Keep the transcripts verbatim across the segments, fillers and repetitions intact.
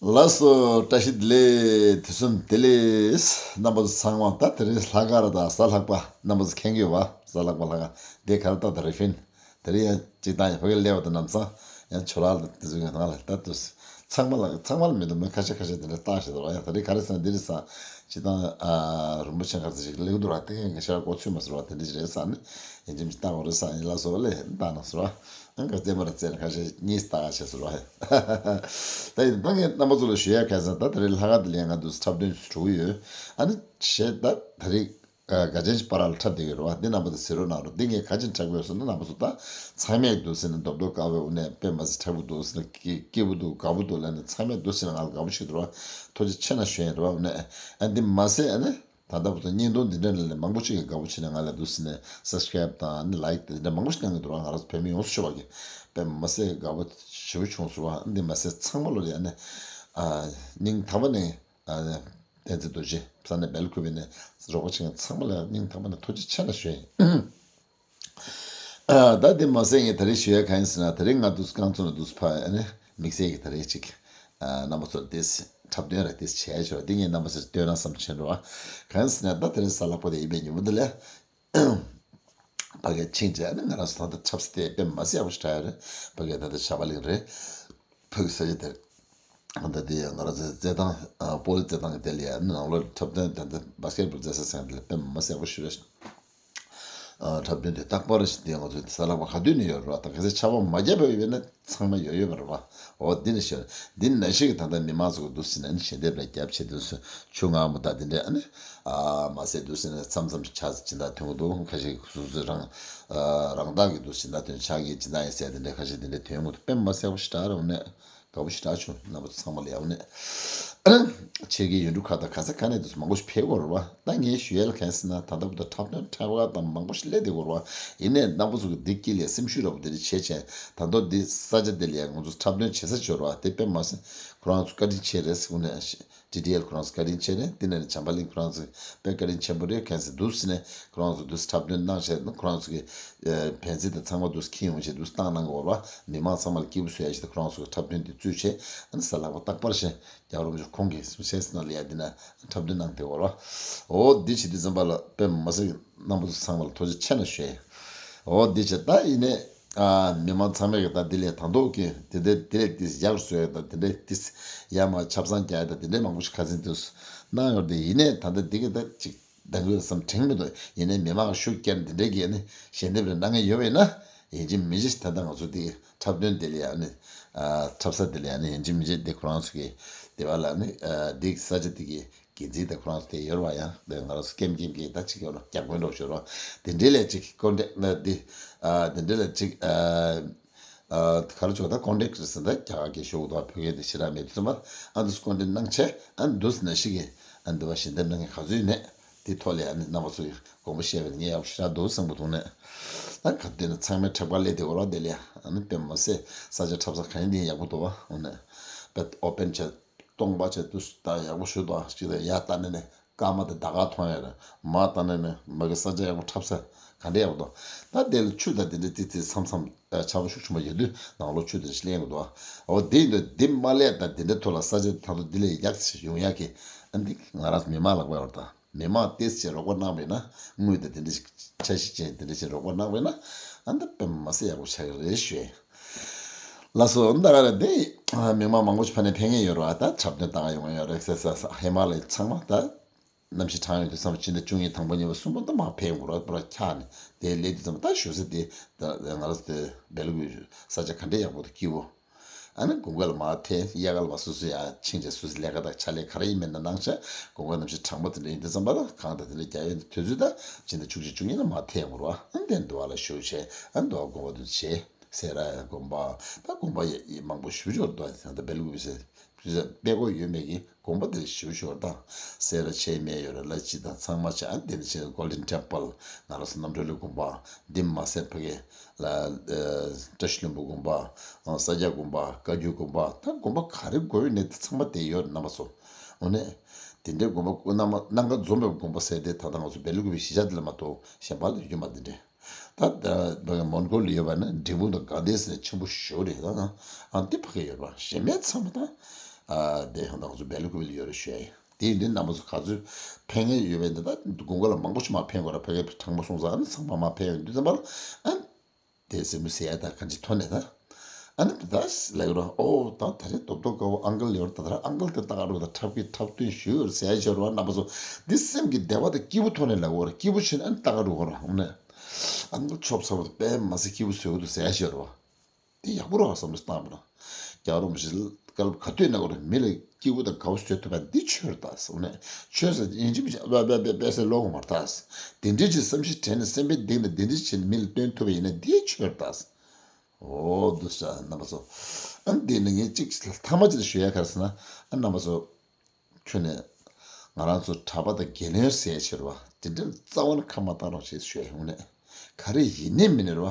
ལགས་སོ། བཀྲ་ཤིས་བདེ་ལེགས། དུས་གསུམ་བདེ་ལེགས། རྣམ་པ་ཚོ་ཚང་མ་ད་དེ་རིང་ལྷག་དཀར་དང་གཟའ་ལྷག་པ། རྣམ་པ་ཚོ་མཁྱེན་གྱི་ཡོད་པ། གཟའ་ལྷག་པ་ལྷག་དཀར་དེ་ག་རེ་ད་ད་རི་ཕིན་དེ་རིང་ཡང་སྤྱིར་བཏང་ཡང་ཕ་གིར་སླེབས་པ་དང་ལམ་སང་ཡང་ཆོས་ལག་ལ་དེ་ཚོ་ཡང་ནང་ལ་ད་དུ་ཚང་མ་ལ་ཚང་མ་ལ་མི་འདུག་མི་ཁ་ཤས་ཁ་ཤས་དེ་འདྲ་བཏགས་བཞག་འདུག་ཡང་དེ་རིང་ག་རེ་ཟེར་ན་འདི་རེད་ས། སྤྱིར་བཏང་ཨ་རིན་པོ་ཆེ་ཁ་ཚ་ཞིག་སླེབས་འདུག་ར། དེ་ཡང་ང་ཤར་གོ་ཚོད་མ་ཟེར་བ་དེ་འདྲ་ཞིག་རེད་ས་ནི་ཡིན་གཅིག་མིན་གཅིག་བཏགས་པ་རེད་ས། ཡིན་ལ་སོགས་ལས་བཏགས་ན་ཟེར་བ། ཨང་ག་རྩེད་མོ་ར་རྩེད་ན་ཁ་ཤས་གཉིས་ལྟ་ག་བྱས་ཟེར་བ། ད་ཡིན་ད་ངས་རྣམ་པ་ཚོ་ལ་ཞུ་ཡ་ག་ཟེར་ན་ད་ད་རེས་ལྷག་དཀར་དེ་ལ་ཡང་ང་འདུག་འཁྲབ་སྟོན་ཞུ་གི་ཡོད། ཨ་ནི་བྱས་ད་ད་རེས་དགའ་ཆེན་ཞིག་པ་ར་ལ་འཁྲབ་བསྡད་ཡོད་རེད་བ། འདི་རྣམ་པ་ཚོ་གཟིགས་རོགས་གནང་རོགས། འདི་ངས་ག་ཅིག་འཁྲབ་དགོས་ཟེར་ན་རྣམ་པ་ཚོ་ད་ཚང་མས་འདུག་ཟེར་ན་རྡོབ་རྡོབ་དཀར་པོའི་དབུ་ནས་དཔེ་མ་སྲིད་འཁྲབ་གི་འདུག་ཟེར་ན་སྐྱིད་སྐྱིད་པོ་འདུག་དགའ་པོ་འདུག་ལབ་ནས་ཚང་མས་འདུག་ཟེར་ན་ང་ལ་དགའ་པོ་ཞིག་འདུག་ར། ཐུགས་རྗེ་ཆེ་ན་ཞུ་ཡིན་རེད་བ། དབུ་ནས་ཨ་འདི་མ་ཟད་ཨ་ནི། ད་ལྟ་བར་དུ་བརྙན་ཐུང་འདི་འདྲ་ལས་མང་པོ་ཅིག་གིས་དགའ་པོ་བྱས་ནས་ང་ལ་འདུག་ཟེར་ནས་སབ་སི་ཀེ་རེབ་དང་ཨ་ནི་ལ་ཡིག་དེ་འདྲ་མང་པོ་ཞིག་གནང་གི་འདུག་ར། ང་རང་ཚོ་བོད་མི་ཡོངས་སུ་ཤོར་བ་གི་དཔེ་མ་སྲིད་དགའ་པོ་ཞེ་པོ་བྱུང་སོང་བ། འདི་མ་ཟད་ཚང་མ་ལོ་ལ་ཨ་ནི་ཨ་སྙིང་ཐག་པ་ནས་ཨ་བསྟན་འཛིན་རྡོ་རྗེ་ས་ནས་སྦེལ་ཀོབ་ནས་རོགས་པ་བྱེད་མཁན་ཚང་མ་ལ་སྙིང་ཐག་པ་ནས་ཐུགས་རྗེ་ཆེ་ན་ཞུ་ཡིན། ཨ་ད་དེ་མ་ཟད་ངས་ད་རེས་ཞུ་ཡ་གང་ཡིན་ཟེར་ན་ད་རེས་ང་དུས་རྐང་ཚོ་ན་དུས་ཕ་ཨ་ནི་དམིགས་བསལ་གྱི་ད་རེས་ཅིག་ཨ་རྣམ་པ་ཚོར་དེ་འཁྲབ་སྟོན་ར་དེ་བྱས་ཆོག་འདི་ངས་རྣམ་པ་ཚོར་སྟོན་ན་བསམ་བྱས་འགྲོ་བ། གང་ཡིན་ཟེར་ན་ད་ད་རེས་གཟའ་ལྷག་པ་དེ་ཡིན་པའི་ཉིན་མོ་འདི་ལས་ཕ་གིར་ཕྱིན་བྱས་ཨ་ནི་ང་རང་ཚོ་ད་ལྟ་འཁྲབ་ས་དེ་དཔེ་མ་སྲིད་ཡག་པོ་ཞིག་གྲགས་ཡོད་རེད། ཕ་གིར་ད་ལྟ་བྱ་བ་གླིང་རེད། ཕ་གི་ས་ཆ་དེར་ད་དེ་ཡང་ང་རང་ཚོའི་རྩེད་ཐང་ཨ་སྤོ་ལོ་རྩེད་ཐང་གི་དེ་ལ་ཡང་ནང་ལོགས་འཁྲབ་སྟོན་ད་ལྟ་བ་སི་ཀེ་ཊི་བོལ་རྩེད་ས་ཟེར་མཁན་དེ་ལ་དཔེ་མ་སྲིད་ཡག་པོ་ཞིག་རེད། ཨ་འཁྲབ་སྟོན་དེ་རྟག་པར་ཞིག་དེ་ང་ཚོའི་གཟའ་ལྷག་པ་ག་དུས་ནས་ཡོད་རེད་བ། ད་གལ་སྲིད་ཆར་པ་མ་བརྒྱབ་པ་ཡོད་ན་ཚང་མ་ཡོད་ཡོད་པ་རེད་བ། འོ་འདི་ནི་ཞོར་འདི་ནང་བཞིན་གྱི་ད་ལྟ་མི་མང་ཚོ་གི་འདུག་ཟེར་ན་ནི་ཞལ་འདེབས་ལ་རྒྱབ་བྱེད་དུས་སུ་ཆུ་མངར་མོ་དང་དེ་འདྲའི་ཨ་ནི་ཨ་མ་ཟད་འདུག་ཟེར་ན་མཚམས་མཚམས་ཆ་སྦྱིན་བདག་ཐོན་གི་འདུག་ཁ་ཤས་སོ་སོའི་རང་ཨ་རང་བདག་གི་འདུག་སྦྱིན་བདག་ཐོན་ཆ་གི་སྦྱིན་བདག་ཡིན་ཟེར་དེ་འདྲའི་ཁ་ཤས་དེ་འདྲའི་ཐོན་གི་འདུག་དཔེ་མ་སྲིད་པོ་ཞིག་དྲག་རེད་འོ་ནས། དགའ་པོ་ཞེ་དྲག་བྱུང་། རྣམ་པ་ཚོ་ཚང་མ་ལ་ཡང་ནས་ཆེད་ཀྱི་ཡོན་གྲུ་ཁག་དང་ག་ས་ག་ནས་དུས་མང་པོ་ཞིག་ཕེབས་དགོས་རེད་བ། ད་ངས་ཞུ་ཡས་ལ་གང་ཟེར་ན་ད་ལྟ་བར་དུ་འཁྲབ་སྟོན་འཁྲབ་ཁག་དང་མང་པོ་ཞིག་སླེབས་བསྡད་ཡོད་རེད་བ། ཡིན་ནའི་རྣམ་པ་ཚོ་གི་འདི་དཀྱིལ་ལས་སེམས་ཤུགས་རབ་འདི་རེ་བྱས་བྱས་ད་དུང་འདི་ས་ཆ་འདི་ལ་ཡང་ང་ཚོ་འཁྲབ་སྟོན་བྱེད་ས་ཅིག་ཡོད་རེད་བ། དེ་དཔེ་མ་སྲིད་ཁོ་རང་ཚོ་བཀའ་དྲིན་ཆེ་རེད་ཟེར་ནས། ཊི་ཊི་ཨེལ་ཁོ་རང་ཚོ་བཀའ་དྲིན་ཆེ་རེད། དེ་ནས་བྱམས་པ་གླིང་ཁོ་རང་ཚོ་དཔེ་བཀའ་དྲིན་ཆེན་པོ་རེད། གང་ཟེར་འདུག་ཟེར་ནས་ཁོ་རང་ཚོ་འདུག་འཁྲབ་སྟོན་གནང་བྱས་ན་ཁོ་རང་ཚོ་གི་ཨ་བན་ཚིག་དང་ཚང་མ་འདུག་འཁྱེར་ཡོང་བྱས་འདུག་བཏང་གནང་དགོས་རེད་བ། མི་མང་ཚང་མ་ལ་སྐྱིད་པོ་བཟོ་ཡ་ཞིག་ད་ཁོ་རང་ཚོ་གི་འཁྲབ་སྟོན་དེ་གཙོས་བྱས་ཨ་ནི་གཟའ་ལྷག་པ་རྟག་པར་བཞིན་རྒྱལ་བ་རིན་པོ་ཆེ་ཁོང་གིས་གསུང་བཤད་ཟེར་ན་ལ་ཡ་འདི་ན་འཁྲབ་སྟོན་གནང་བསྡད་ཡོད་རེད་བ། འོ་འདི་བྱེད་དུས་ཙམ་པ་ལ་དཔེ་མ་སྲིད་རྣམ་པ་ཚོ་ཚང་མ་ལ་ཐུགས་རྗེ་ཆེ་ན་ཞུ་ཡ། འོ་འདི་བྱས་ད་ཡིན་ནའི། ཨ་མི་མང་ཚང་མས་ཀྱི་ད་དེ་ལས་དང་ཐོག་གི་དེ་འདྲའི་དེ་ལས་དེ་ཡག་བཟོ་ཡ་ད་དེ་འདྲའི་དེ་ཡ་མ་ཆབ་གསང་རྒྱག་ཡ་ད་དེ་འདྲའི་མང་པོ་ཞིག་ཁ་སང་དུས་གནང་ཡོད་རེད། དེ་ཡིན་ནའི་ད་ལྟ་འདི་གི་ད་ཅིག་འདང་གི་བསམ་དྲན་མི་འདུག་ཡིན་ནའི་མི་མང་ཤུགས་བསྐྱར་འདི་འདྲའི་གི་ནི་ཞལ་འདེབས་རེ་གནང་མཁན་ཡོད་པ་ཡིན་ན་ཡིན་གཅིག་མིན་གཅིག་ད་ལྟ་ང་ཚོ་དེ་འཁྲབ་སྟོན་དེ་ལ་ཡ་ནི་ཨ་འཁྲབ་ས་དེ་ལ་ཡ་ནི་ཡིན་གཅིག་མིན་གཅིག་དེ་ཁོ་རང་ཚོ་གི་དེ་བ་ལ་ནི་ཨ་དེ་ས་ཆ་དེ་གི་འགན་འཛིན་དང་ཁོ་རང་ཚོ་དེ་ཡོད་རེད་བ། ཡང་དེ་ང་རང་ཚོ་སྐེམ་སྐེམ་གྱིས་ད་ཅིག་ཡོད་ན་རྒྱག་དགོས་འགྲོ་ཞོར་བ་དེ་འདྲའི་ལས་ཅིག་ཀོན་ཊེག་ན་དེ་ཨ་དེ་འདྲའི་ལས་ཅིག་ཨ་ཨ་ག་རེ་བྱུང་ད་ཀོན་ཊེག་རེད་ཟེར་ད་རྒྱ་གར་གྱི་ཤོག་དང་བོད་སྐད་དེ་ཞེ་དྲག་མེད་དུས་ཙམ་པ་ཨ་འདུག་ཀོན་ཊེག་གནང་བྱས་ཨ་འདུག་ན་ཞིག་གིས་ཨ་འདུག་བ་ཞལ་འདེབས་གནང་མཁན་ག་ཚོད་ཡོད་ནས་དེ་ཐོག་ལ་ཨ་ནི་རྣམ་པ་ཚོ་ཡིས་དགོངས་པ་བཞེས་པ་ནི་ངས་ཡག་པོ་ཞེ་དྲག་འདུག་བསམ་གྱི་འདུག་ནས་ད་ག་དུས་ན་ཚང་མས་འཁྲབ་གར་སླེབས་དེ་འོ་ར་དེ་ལས་ཨ་ནི་དཔེ་མ་སྲིད་ས་ཆ་འཁྲབ་ས་གང་ཡིན་དེ་ཡག་པོ་འདུག་བ། འོ་ནས་དཔེ་ཨོ་པན་བྱས། སྟོང་པ་བྱས་དུས་ད་ཡག་པོ་ཞུ་དང་ཅིག་ད་ཡར་ལྟ་ནས་ནས་སྐར་མ་དེ་ཟླ་སྐར་མཐོང་ཡ་རེད། མར་ལྟ་ནས་ནས་མ་གི་ས་ཆ་ཡག་པོ་འཁྲབ་ས་ག་འདྲ་ཡག་པོ་འདུག་ད་དེ་ལ་ཆུ་དང་དེ་འདྲ་ཏི་ཏི་མཚམས་མཚམས་ཆར་པ་ཤུགས་ཆེན་པོ་ཡོད་དུས་ནང་ལོགས་ཆུ་དེ་འདྲ་ཞིག་ལེན་དགོས་འདུག་འོ་དེ་ཡིན་དུས་དེ་མ་སླེབས་ད་དེ་འདྲ་ཐོག་ལ་ས་ཆ་ད་དུང་དེ་ལས་ཡག་ཞིག་ཡོང་ཡག་གི་ཨ་འདི་ང་རང་ཚོ་མི་མང་ལག་པ་ཡོད་རེད། ད་མི་མང་ཏོག་ཙམ་རོགས་པ་གནང་བས་ན་དངུལ་དང་དེ་འདྲ་ཞིག་འཆར་གཞི་ཅན་དེ་འདྲ་ཞིག་རོགས་པ་གནང་བས་ན་ཨ་འདི་དཔེ་མ་སྲིད་ཡག་པོ་ཆགས་ཀྱི་རེད་ཞུ། ལགས་སོ། ད་ག་རེ་དེ་མི་མང་མང་པོ་ཞིག་ཕ་ནས་ཕེབས་མཁན་ཡོད་རེད་བ། ད་འཁྲབ་སྟོན་བཏང་ཡོང་མཁན་ཡོད་རེད་ཟེར་ཟེར་ཧི་མ་ལ་ཡའི་ཚང་མ་ད་གནམ་གཤིས་གྲང་ཡོང་དུས་ཙམ་པ་ཕྱི་ཟླ་བཅུ་གཉིས་དང་པོ་ཉིན་པ་གསུམ་པ་ད་མར་ཕེབས་ཡོང་གི་རེད་པ། ཁྱག་ནས་དེ་སླེབས་དུས་ཙམ་པ་ད་བཞུགས་ས་དེ་ད་ང་རང་ཚོ་དེ་སྦེལ་ཀོབ་ས་ཆ་ག་འདྲ་ཡག་པོ་འདུག་སྐྱིད་པོ། ཨ་ནི་དགོང་དག་ལ་མར་ཐལ། དབྱར་ཁ་ལ་མར་སོ་སོ་ཡར་ཕྱིན་བྱས་སོ་སོའི་ལས་ཀ་དང་ཕྱག་ལས་ག་རེ་ཡིན་མིན་ད་གནང་བྱས་དགོང་དག་གནམ་གཤིས་གྲང་མོ་དེ་འདྲ་ཡིན་དུས་ཙམ་པ་ད་གངས་དང་དེ་འདྲ་རྒྱག་ཡོད་དུས་དུས་ཚོད་ད་ཕྱི་ཟླ་བཅུ་གཅིག་བཅུ་གཉིས་ལ་མར་ཐལ་ཡོང་གི་རེད་བ། ཨ་ནི་དེ་འདུག་བ་ལ་བཞུགས་བྱས་ཨ་ནི་འདུག་བ་དགོན་པ་དུ་བྱས། སེ་ར་ཡ་དགོན་པ་ད་དགོན་པ་ཡ་ཡ་མང་པོ་ཞེ་པོ་ཅིག་འདུག་ད་ལྟ་སྦེལ་ཀོབ་ཟེར་དཔེ་ཀོ་ཡོད་མེད་ཀྱི་དགོན་པ་དེ་ཞེ་པོ་ཅིག་ཡོད་རེད། ད་སེ་ར་ཆེ་མེད་ཡོད་རེད། ལ་ཅི་དང་ཚང་མ་བྱས། ཨ་དེ་ནས་བྱས་Golden Temple ང་རང་ཚོ་རྣམ་གྲོལ་གླིང་དགོན་པ་འདི་མ་ཟད་ཕ་གི་ལ་ཨ་བཀྲ་ཤིས་ལྷུན་པོ་དགོན་པ་ཨ་ས་སྐྱ་དགོན་པ་བཀའ་བརྒྱུད་དགོན་པ་ད་དགོན་པ་ག་རེ་དགོས་ཡོད་ནས་དེ་ཚང་མ་དེ་ཡོད་རེད་རྣམ་པ་ཚོ། འོ་ནས་དེ་འདྲའི་དགོན་པ་ཀུན་རྣམ་གནམ་གང་འཛོམས་པའི་དགོན་པ་ཟེར་དེ་ད་ལྟ་ང་ཚོ་སྦེལ་ཀོབ་གཞིས་ཆགས་འདི་ལ་མ་གཏོགས་གཞན་པ་ལ་ཡོད་མ་དེ་འདྲ། ད་ད་ཕ་གི་མོན་གྷོ་ལ་ཡོད་པ་ན་འབྲས་སྤུངས་དང་དགའ་ལྡན་ཟེར་ཆེན་པོ་ཞེ་པོ་རེད། ད་ཨ་འདི་ཕ་གི་ཡོད་པ་གཞན་མའི་ཚང་མ་ད་ ཨ་དེ་ཡང་ད་ང་ཚོ་བེ་ལི་ཀུ་བེ་ལི་ཡོད་རེད་ཞུ་ཡ་ཡིན། དེ་ཡིན་དུས་རྣམ་པ་ཚོ་ག་ཚོད་ཕན་ངེས་ཡོད་པ་ཡིན་ད། ད་དགུན་ཁ་ལ་མང་པོ་ཞིག་མར་ཕན་དགོས་ར། ཕ་གིའི་གྲང་མོ་སོང་ཙང་ཨ་ནི་ཚང་མ་མར་ཕན་ཡོང་དུས་ཙམ་པ་ལ་ཨ་ནི་དེ་སེམས་པ་ཟེར་ཡ་ད་གང་ཅི་ཐོན་ནས་ད། ཨ་ནི་ད་ལབ་ཀྱི་རེད། ཨོ་ད་ད་རེས་རྡོབ་རྡོབ་དཀར་པོ་ཨང་ཀལ་ཡོད་རེད། ད་ད་ར་ཨང་ཀལ་དེ་ལྟ་ག་འགྲོ། ད་འཁྲབ་ཀྱི་འཁྲབ་སྟོན་ཞུས་ཡོད་རེད་ཟེར་ཡ་ཞིག་ཡོད་རེད་བ། རྣམ་པ་ཚོ་འདི་སེམས་ཀྱི་བདེ་བ་དང་སྐྱིད་པོ་ཐོག་ནས་ལབ་དགོས་རེད། སྐྱིད་པོ་བྱས་ན་ཨ་ནི་ལྟ་ག་འགྲོ་དགོས་རེད། ཨ་ནི་ཨང་ཀལ་ཆོབ་ཚ་པོ་དེ་དཔེ་མི་སྲིད་སྐྱིད་པོ་བཟོ་གི་འདུག་ཟེར་ཡ་ཞིག་ཡོད་རེད་བ། དེ་ཡག་པོ་རེད་བ་བསམ་བློ་བཏང་བ་ན། རྒྱལ་བ་རིན་པོ་ཆེ་བཀའ་སློབ་ག་དུས་གནང་དགོས་རེད། མི་ལ་སྐྱིད་པོ་དང་དགའ་བོ་བཟོ་ཐུབ་པ་འདི་ཆོས་རེད་ད་ཟེར་ནས། ཆོས་ཟེར་ཡིན་གཅིག་མིན་གཅིག་ཨ་པ་པ་པ་པ་ཟེར་ལབ་དགོས་མ་རེད་ད། དེ་འདྲའི་ཅིག་བསམ་ཤེས་དྲན་ནས་སེམས་པའི་གཏིང་ནས་དེ་འདྲའི་ཅིག་མི་ལ་སྟོན་ཐུབ་པ་ཡིན་ན་འདི་ཆོས་རེད་ད། ཨོ་འདུག་ས་རྣམ་པ་ཚོ། ཨ་འདི་ནི་ངས་གཅིག་ཐ་མ་གཅིག་ཞུ་ཡ་ག་རེ་ཟེར་ན། ཨ་རྣམ་པ་ཚོ། ཁྱོད་ནས་ང་རང་ཚོ་གྲྭ་པ་དང་དགེ་ལས་ཟེར་ཕྱིར་བ་དེ་འདྲའི་རྩ་བ་ནས་ཁ་མ་བཏང་རོགས་ཞེས་ཞུ་ཡ་ཡོང་ནས། ག་རེ་ཡིན་ནའི་མིན་ནའི་རེད་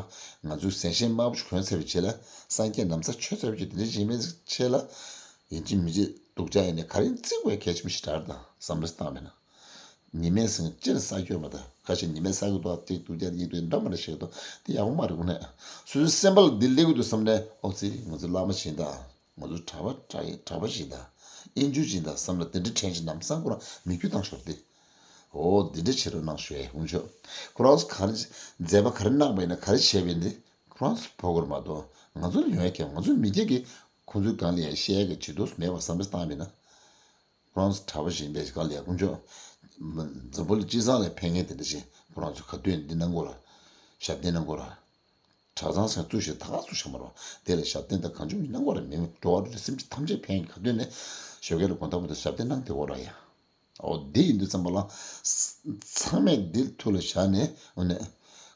བ། ང་ཚོའི་གཟན་ཤེད་དམར་པོ་ཞིག་གོན་ཚར་བའི་རྗེས་ལ། སངས་རྒྱས་ན་བཟའ་མཆོད་ཚར་བའི་རྗེས། དེ་འདྲ་ཡིན་མིན་ཆེད་ལ་ཡིན་གཅིག་མིན་གཅིག་སྡུག་ཅག་ཡིན་ནའི་ག་རེ་བརྩི་དགོས་གལ་ཆེན་པོ་ཞིག་རེད་ད་བསམ་བློ་བཏང་བས་ན། ཉི་མའི་ཟེར་སྤྱིར་ས་སྐྱོན་མ་ད་ཁ་ཤས་ཉི་མའི་ས་གི་འདུག་དེ་སྡུག་ཅག་ཡིན་འདུག་འདྲ་མ་འདྲ་ཞིག་འདུག་དེ་ཡག་པོ་མ་རེད་དགོངས་ནས། སོ་སོའི་སེམས་པ་ལ་འདི་སླེབས་ཀྱི་འདུག་བསམ་ནས། ཨོ་ཙི་ང་ཚོ་བླ་མ་ཞིག་ད། ང་ཚོ་གྲྭ་པ་གྲྭ་ཡི་གྲྭ་པ་ཞིག་དང་། དབྱིན་ཇུ་ཞིག་དང་བསམ་ལ་དེ་འདྲ་དྲན་ཞིག་ནམ་སང་ཁོ་རང་མི་རྒྱུ་བཏང་ཞོར་ཏེ། འོ་འདི་འདྲ་བྱེད་རོགས་གནང་ཞུ་ཡ་ཧུང་ཆོ། ཁོ་རང་ཚོ་ག་རེ་མཛད་པ་ག་རེ་གནང་པ་ཡིན་ན་ག་རེ་བྱས་པ་ཡིན་ཏེ། ཁོ་རང་ཚོ་ཕོག་གི་རེད་མ་གཏོགས་ང་ཚོ་ལ་ཡོང་ཡ་གལ། ང་ཚོ་མི་སྐྱ་གི་ཁོང་ཚོའི་སྒང་ལ་ཡ་བཤད་ཡ་གི་བྱེད་དུས་མེད་པ་བསམ་པའི་བཏང་མིན་ན། ཁོ་རང་ཚོ་གྲྭ་པ་ཞིག་ཡིན་པའི་སྒང་ལ་ཡ་ཧུང་ཆོ། འཛམ་བུ་གླིང་སྤྱི་བསང་ལ་ཕན་མཁན་དེ་འདྲ་ཞིག་ཁོ་རང་ཚོ་ག་དུས་འདི་གནང་དགོས་ར། ཞབས་བརྟན་གནང་དགོས་ར། གྲྭ་ཚང་ཟེར་བཙུགས་ཤིག་ད་ག་བཙུགས་བཞག་མ་རེད་བ། དེ་ལ་ཞབས་བརྟན་དང་གང་བྱུང་མི་གནང་བ་རེད། མི་འགྲོ་བ་རེ་སེམས་ཅན་ཐམས་ཅད་ཕན་ག་དུས་ནས་ཞོགས་ཀས་ལ་དགོང་དག་བར་དུ་ཞབས་བརྟན་གནང་བསྡད་དགོས་ར་ཡ། འོ་འདི་ཡིན་དུས་ཙམ་པ་ལ། ཚང་མས་འདི་ཐུགས་ལ་བཞག་ནས་འོ་ནས།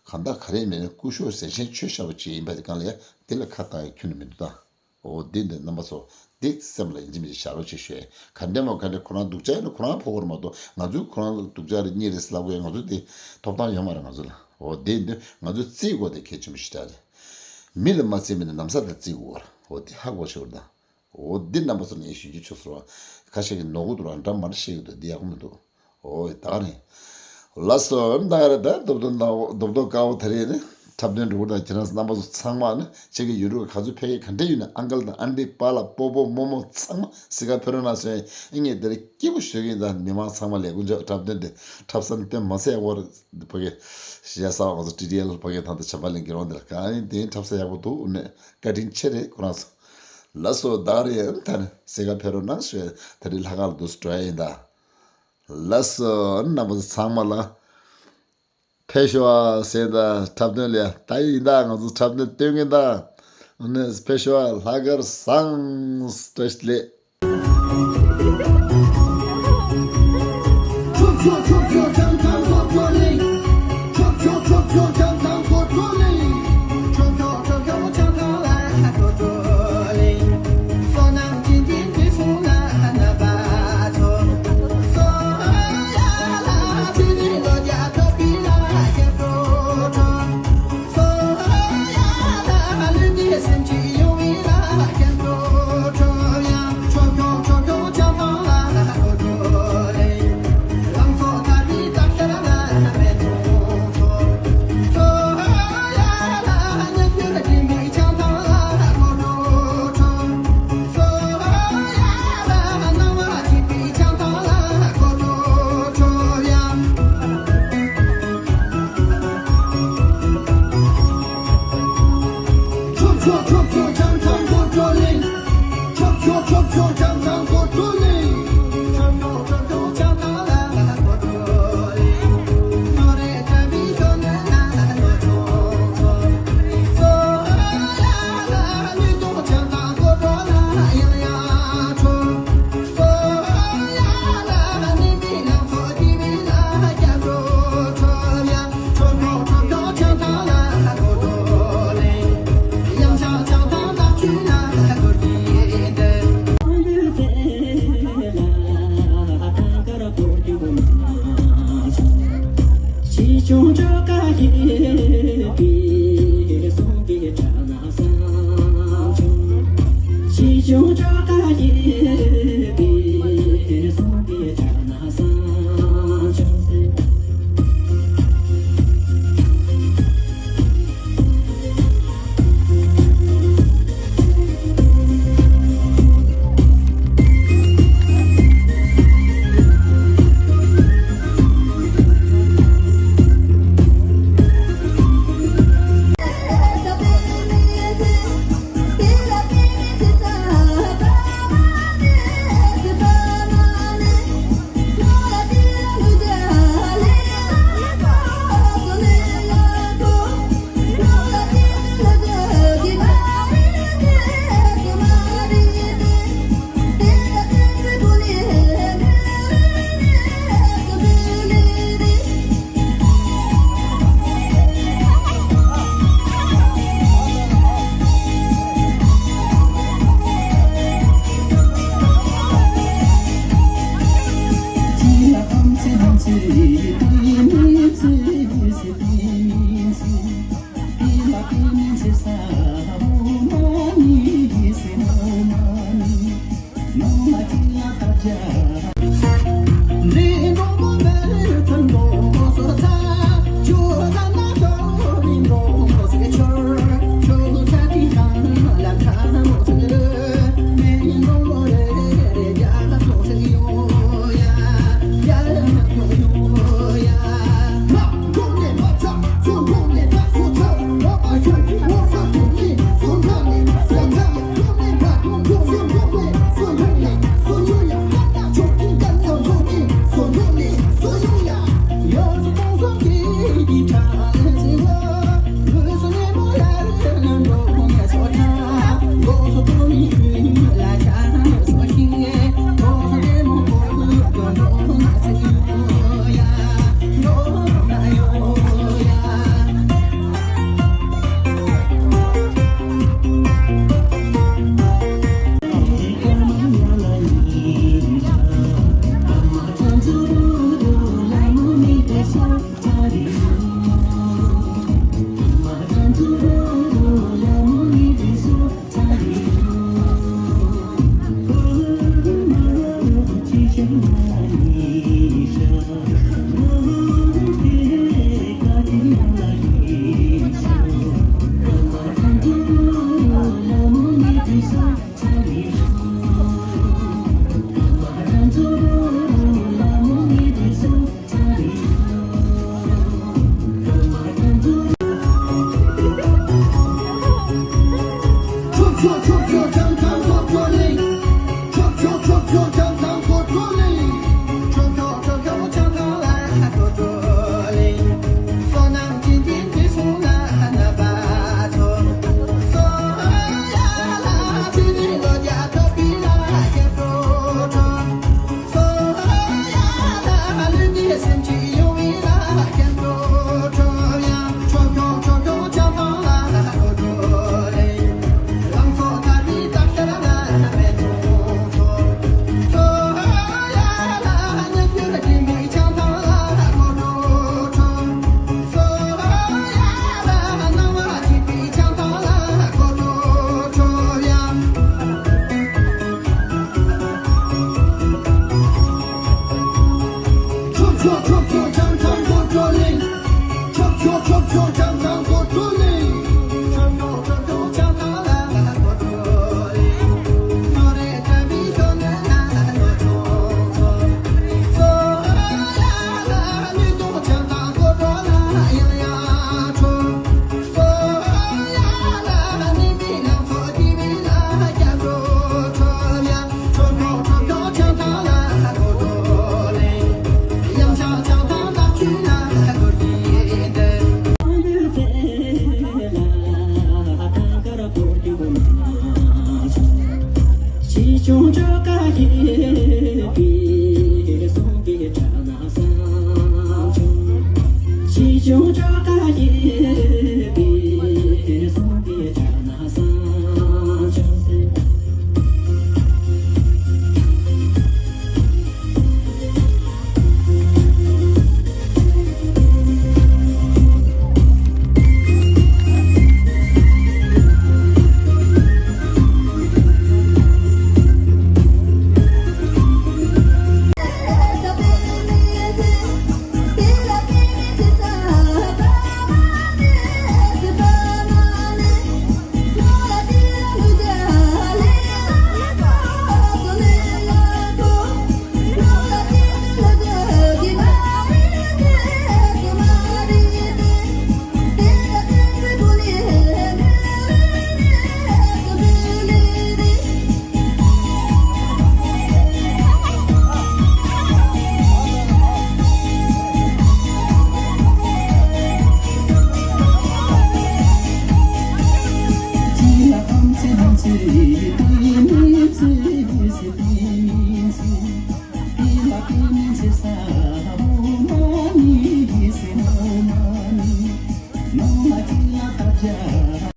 གང་ལྟར་ག་རེ་མེད་ན་སྐུ་ཞབས་ཟས་ཆེན་མཆོད་བཞག་པ་ཅིག་ཡིན་པ་དེ་གང་ལ་ཡ་དེ་ལ་ཁ་བཏང་ཡ་ཁྱོན་ནས་མི་འདུག་ད། འོ་འདི་འདི་རྣམ་པ་ཚོ་འདི་སེམས་ལ་ཡིན་གཅིག་མིན་གཅིག་བཞག་རོགས་ཅེས་ཞུ་ཡ། ག་འདྲ་མོ་ག་འདྲ་ཁོ་རང་སྡུག་ཅག་ཡིན་ན་ཁོ་རང་ཕོག་གི་རེད་མ་གཏོགས་ང་ཚོས་ཁོ་རང་ལ་སྡུག་ཅག་རེད་གཉིས་རེད་ཟེར་ལབ་དགོས་ཡ་ང་ཚོ་དེ་ཐོབ་ཐང་ཡོད་མ་རེད་ང་ཚོ་ལ། འོ་དེ་འདི་ང་ཚོས་བརྩི་དགོས་དེ་གལ་ཆེན་པོ་ཞིག་རེད། མི་ལ་མ་བརྩི་མིན་ན་ནམ་ས་ད་བརྩི་དགོས་ར། འོ་དེ་ཧ་གོ་ཤོར་ད། འོ་འདི་རྣམ་པ་ཚོ་ནས་ཞུ་རྒྱུ་ཆོག་ཟེར་བ། ཁ་ཤས་ཀྱིས་ནོར་གོ་འདུག་ར་འདྲ་མ་འདྲ་བཤད་ཀྱི་འདུག་འདི་ཡག་པོ་མི་འདུག་འོ་ད་ག་རེད། ལགས་སོ་ད་ག་རེད། ད་རྡོབ་རྡོབ་རྡོབ་རྡོབ་དཀར་པོ་ད་རེད་ནི། འཁྲབ་སྟོན་འགྲོ་གི་རེད། ད་ཁྱེད་རང་རྣམ་པ་ཚོ་ཚང་མ་ནི་ཁྱེད་ཀྱི་ཡུལ་གྲུ་ག་ཚོད་ཕ་གི་ག་འདྲ་ཡོད་ན་ཨང་ཀལ་དང་ཨན་ཏི་པཱ་ལགས་སྤོ་བོ་རྨོ་མོ་ཚང་མ་གཟིགས་ག་ཕེབས་རོགས་གནང་ཞུ་ཡ་ཡིན། ངས་འདིར་སྐྱིད་པོ་ཞུ་གི་ཡིན། ད་མི་མང་ཚང་མ་ལས་ཀུན་མཆོག་འཁྲབ་སྟོན་དེ་འཁྲབ་ས་ནི་དཔེ་མ་སྲིད་ཡག་པོ་རེད། ཕ་གི་གཞིས་ཆགས་གསར་པ་ང་ཚོ་ཊི་ཌི་ཨེལ་ཕ་གི་ཐང་དུ་བྱམས་པ་གླིང་རྒྱལ་དབང་འདིར་གང་ཡིན་དེ་འཁྲབ་ས་ཡག་པོ་འདུག་ནས་བཀའ་དྲིན་ཆེ་རེད་ཁོ་རང་ཚོ། ལགས་སོ་ད་ག་རེད། ད་ནི་གཟིགས་ག་ཕེབས་རོགས་གནང་ཞུ་ཡ། ད་རེས་ལྷག་དཀར་ལ་འདུག་སེ་འགྲོ་ཡ་ཡིན་ད། ལགས་སོ། རྣམ་པ་ཚང་མ་ལ་ཕེབས་ཤོག་ཨ་ཟེར་ད། འཁྲབ་སྟོན་ལ་ད་ཡིན་ད་ང་ཚོ་འཁྲབ་སྟོན་སྟོན་གིན་ད། ཨ་ནི་ཕེབས་ཤོག་ཨ། ལྷག་དཀར་བཟང་། བཀྲ་ཤིས་བདེ་ལེགས།